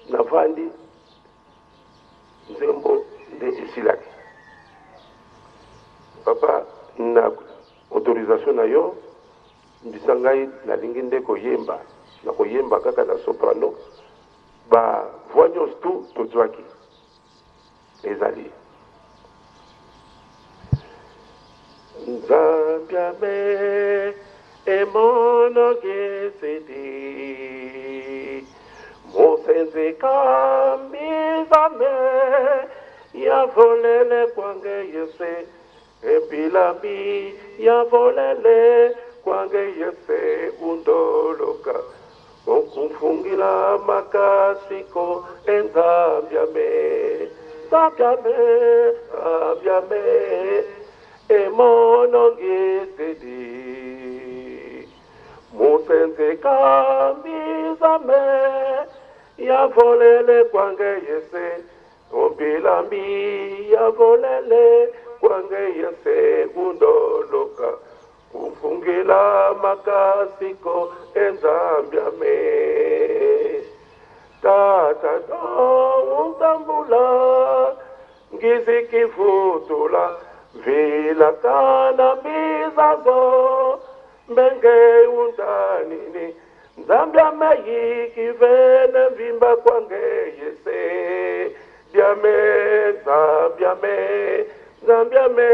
Navandi, nzembo nde esilaki. Papa, na autorisation na yo, mbisa ngai nalingi nde koyemba. Nakoyemba kaka na soprano. Ba voix nyonso tout tozwaki ezali. Nzambe ame emono gesedi mosenzi kambizame ya volele kwange yese ebilami ya volele kwange yese undoloka okumfungila makasiko enzambi ame nzambi ame nzambi ame emono ngesedi musenzi kambizame ya volele kwange yese ombilami ya volele kwange yese undoloka kumfungila makasiko enzambi ame tata do utambula ngizikivutula vilakana bizazo mbenge undanini nzambi ameyiki vene mvimba kwange yese diame nzambi ame nzambi ame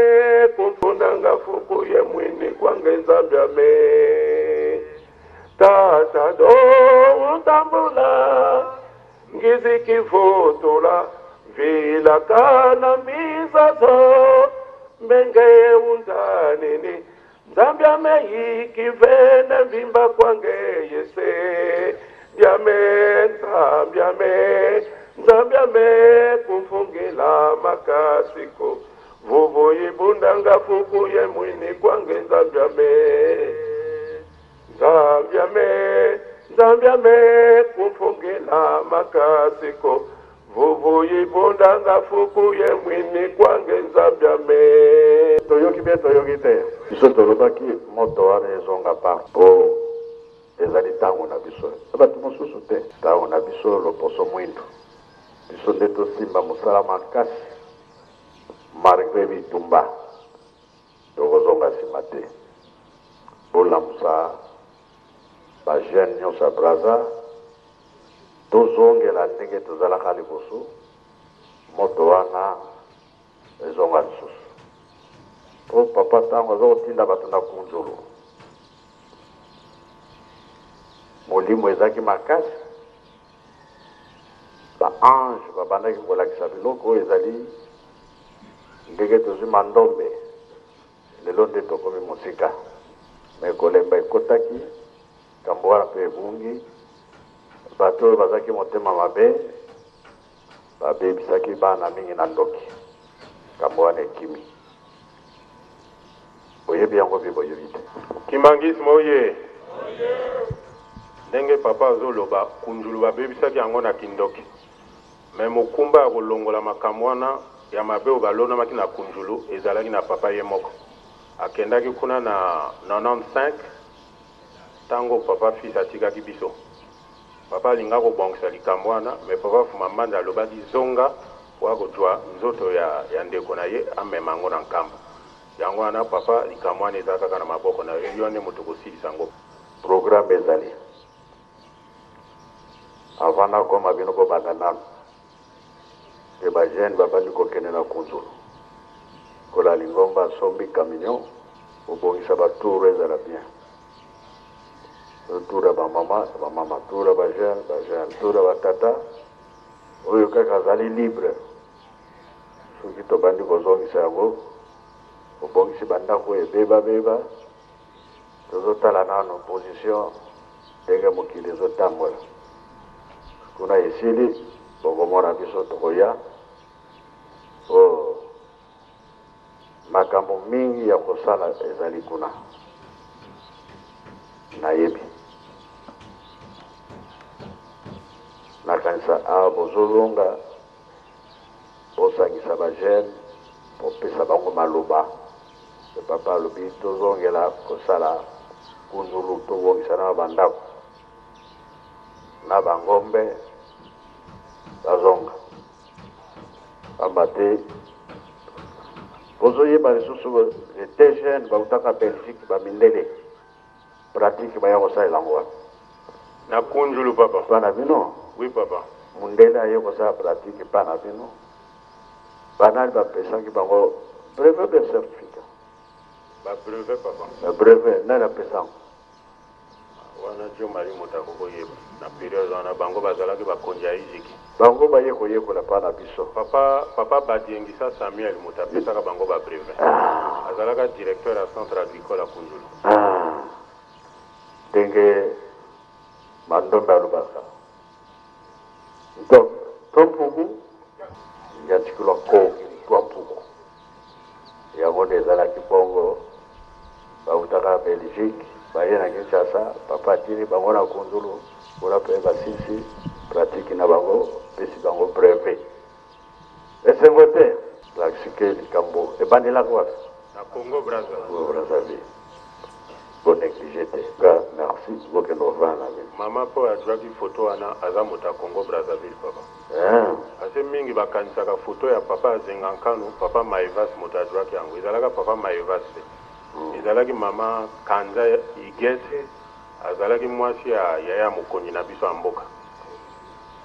kumfundanga fuku ye mwini kwange nzambi ame tata do utambula ngizikivutula vilakana mbizazo mbenge undanini nzambi ameyiki vene mvimba kwange yese ndiame nzambi ame nzambi ame kumfungila makasiko vuvu ibundanga fuku ye mwini kwange nzambi ame nzambi ame nzambi ame kumfungila makasiko vuvu ibundanga fuku ye mwini kwange nzambi ame. Toyoki mpe toyoki te. Biso tolobaki moto wana ezonga pa mpo ezali ntango na biso, na bato mosusu te. Ntango na biso loposo mwindu, biso nde tosimba mosala makasi malgré bitumba, tokozonga nsima te. Bolamusa ba jeune nyonso ya Brazza, tozongela ndenge tozalaka liboso, moto wana ezonga lisusu. Po papa ntango aza kotinda bato na Kunzulu, molimo ezalaki makasi, ba ange babandaki kolakisa biloko oyo ezali ndenge tozwi mandombe lelo nde tokomi mosika. Me kolemba ekotaki, kambo wana mpe ebungi. Bato oyo bazalaki motema mabe babebisaki bana mingi na ndoki, kambo wana ekimi. Boyebi yango mpe boyebi te. Kimbanguisme oye! Ndenge papa azoloba, Kunzulu babebisaki yango na kindoki. Mais mokumba ya kolongola makambo wana ya mabe oyo balonamaki na Kunzulu ezalaki na papa ye moko. Akendaki kuna na 95 tango papa fils atikaki biso. Papa alinga kobongisa likambo wana, mais papa Fuma Mbanza alobaki zonga po akozwa nzoto ya, ya ndeko na ye amema yango na Nkamba. Yango wana papa likambo wana eza kaka na maboko na yo, yo nde moto okosilisa yango. Programme ezali avant nakoma bino bobanda nanu mpe ba jeune babandi kokende na Kunzulu kola lingomba asombi camion bobongisa ba tour ezala bien. Tour ya bamama bamama, tour ya ba jeune ba jeune, tour ya batata oyo kaka azali libre. Soki tobandi kozongisa yango, obongisi bandako oyo ebebabeba, tozotala nano position ndenge mokili ezotambola kuna. Esili bokomona biso tokoya po makambo mingi ya kosala ezali kuna. Nayebi nakanisa awa bozolonga bosangisa ba jeune, bopesa bango maloba. Papa alobi tozongela kosala Kunzulu, tobongisa na bandako na bangombe. Bazonga. Pamba te bozoyeba lisusu les deux jeunes bautaka Belgique ba mindele pratique baya kosalela yango wapi? Na Kunjulu papa. Epa na bino? Oui papa. Mundele aye kosala pratique epa na bino, banani bapesaki bango brevet ou bien certificat? Ba brevet papa. Ba brevet, nani apesa yango? Wana Djo Marie moto akoki koyeba. Na periode wana bango bazalaki bakonzi ya Iziki. Bango baye koyekola pa na biso. Papa papa Badiengisa Samuel moto apesaka bango ba brevet. Azalaka directeur ya centre agricole ya Kunjulu. Ah. Ndenge Mandombe alobaka. Donc, to mpuku ya ntikilwa ko twa mpuku. Yango nde ezalaki bongo. Bawutaka Belgique baye na Kinshasa, papa atindi bango na Kunzulu kuna pe basilisi pratique na bango, apesi bango brevet. Esengo te? Elakisi ke likambo ebandelaka wapi? Na Congo Brazza. Congo Brazzaville. Bo negliger te. Ka merci, bokende kovanda na bino. Mama pe oyo azuaki photo wana aza moto ya Congo Brazzaville papa. Eeh. Parce mingi bakanisaka photo ya papa Azenga Nkanu, papa Maevas moto azuaki yango. Ezalaka papa Maevas te. Ezalaki mama Kanza Huguette, azalaki mwasi ya yaya ya mokonzi na biso ya mboka,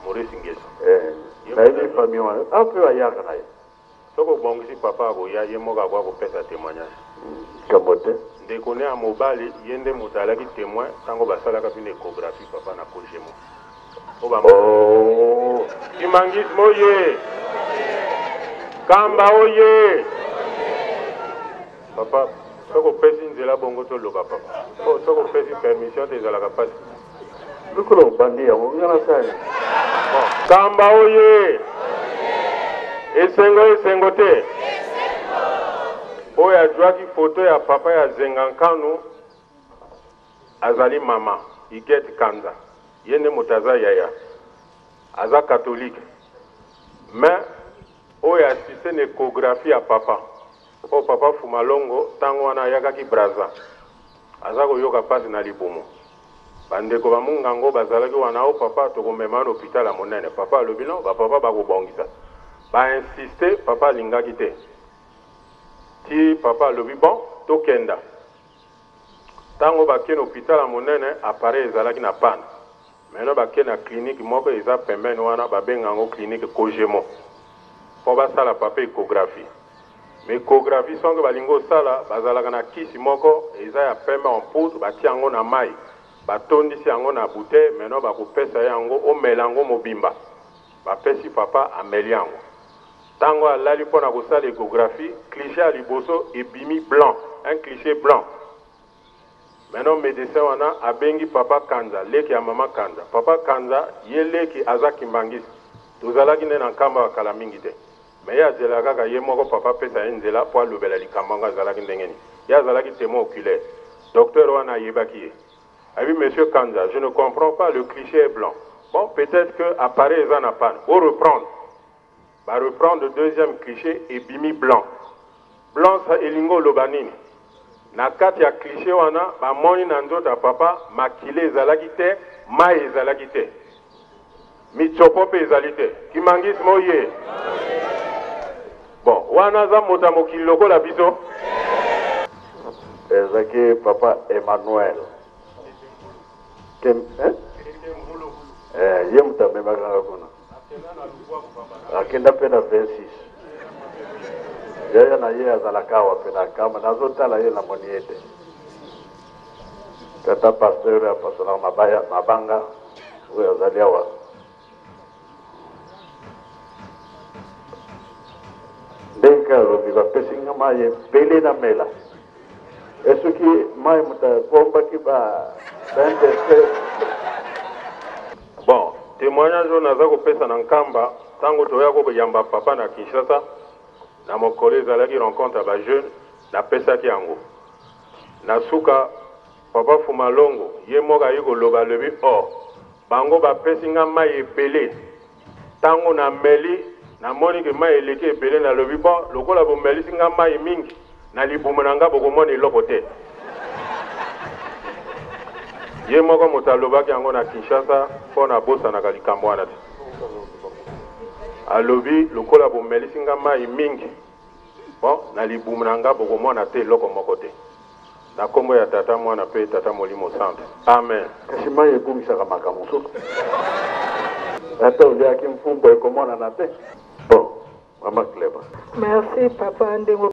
Maurice Nguesso. Eh, nayebi famille wana. Awa pe bayaka na ye. Soki obongisi papa akoya ye moko akoya kopesa temoignage. Likambo te. Ndeko ne ya mobali ye nde moto azalaki temoin tango basalaka bino echographie papa na Kojemo. Po ba Oh. Kimbanguisme oye! Kamba oye! Papa soki opesi nzela bongo toloba papa. Po soki opesi permission te ezalaka pasi. Lokola obandi yango nga nasala nini? Bon, Kamba oye! Esengo esengo te? Oyo azuaki photo ya papa ya Zenga Nkanu azali mama Huguette Kanza. Ye nde moto aza yaya. Aza catholique. Mais oyo assiste na echographie ya papa. Po papa Fumalongo tango wana ayakaki Brazza. Aza koyoka pasi na libumu. Ba ndeko ba munganga oyo bazalaki wana, oh papa tokomema yo na hopital ya monene. Papa alobi non, ba papa bakobongisa. Ba insister, papa alingaki te. Ti papa alobi bon, tokenda. Tango bake na hopital ya monene, appareil ezalaki na panne. Maintenant bake na clinique moko eza pembeni wana, babenga yango clinique Cogemo. Po basala papa echographie. Mais echographie songe balingi osala, bazalaka na kisi moko eza ya pembe en poudre, batie yango na mayi, batondisi yango na bouteille, maintenant bakopesa yo yango omela yango mobimba. Bapesi papa ameli yango. Tango alali pona kosala echographie, cliché ya liboso ebimi blanc, un cliché blanc. Maintenant medecin wana abengi papa Kanza, leki ya mama Kanza. Papa Kanza ye leki aza kimbanguiste. Tozalaki nde na Nkamba wa kala mingi te. Mais ye azelaka kaka ye moko papa apesa ye nzela po alobela likambo yango azalaki ndenge nini. Ye azalaki temoin oculaire. Docteur wana ayebaki ye. Alobi monsieur Kanza, je ne comprends pas, le cliché est blanc. Bon, peut-etre que appareil eza na panne. Bo reprendre. Ba reprendre deuxième cliché ebimi blanc. Blanc ça elingi oloba nini? Na kati ya cliché wana ba moni na nzoto ya papa makila ezalaki te, mayi ezalaki te. Mitsopo pe ezali te. Kimbanguisme oye! Bon, wana aza moto ya mokili lokola biso? Ezalaki papa Emmanuel. Kem, eh? Eh, ye moto amemaka nga kuna. Akenda pe na 26. Yaya na ye azalaka awa pe na kama, nazotala ye namoni ye te. Tata pasteur apasolaka mabaya, mabanga oyo azali awa. Ndenge alobi bapesi nga mayi ebele namela. E soki mayi moto abombaki ba ba Bon, temoignage oyo naza kopesa na Nkamba, tango toya ko yamba papa na Kinshasa, na mokolo ezalaki rencontre ya ba jeunes, napesaki yango. Na suka, papa Fumalongo ye moko aye koloba, alobi, Oh, bango bapesi nga mayi ebele, tango nameli, namoni que mayi eleki ebele, nalobi, bon, lokola bomelisi nga mayi mingi, na libumu na nga bokomona eloko te. Ye moko moto alobaki yango na Kinshasa, mpo nabosanaka likambo wana te. Alobi lokola bomelisi nga mai mingi, bon, na libumu na nga bokomona te eloko moko te. Na kombo ya Tata, Mwana pe Tata Molimo Santu. Amen. Kasi mai ebungisaka makambo mosusu. Ata oliaki mfumbwa ekomonana te. Bon, mama Clema. Merci papa ndenge.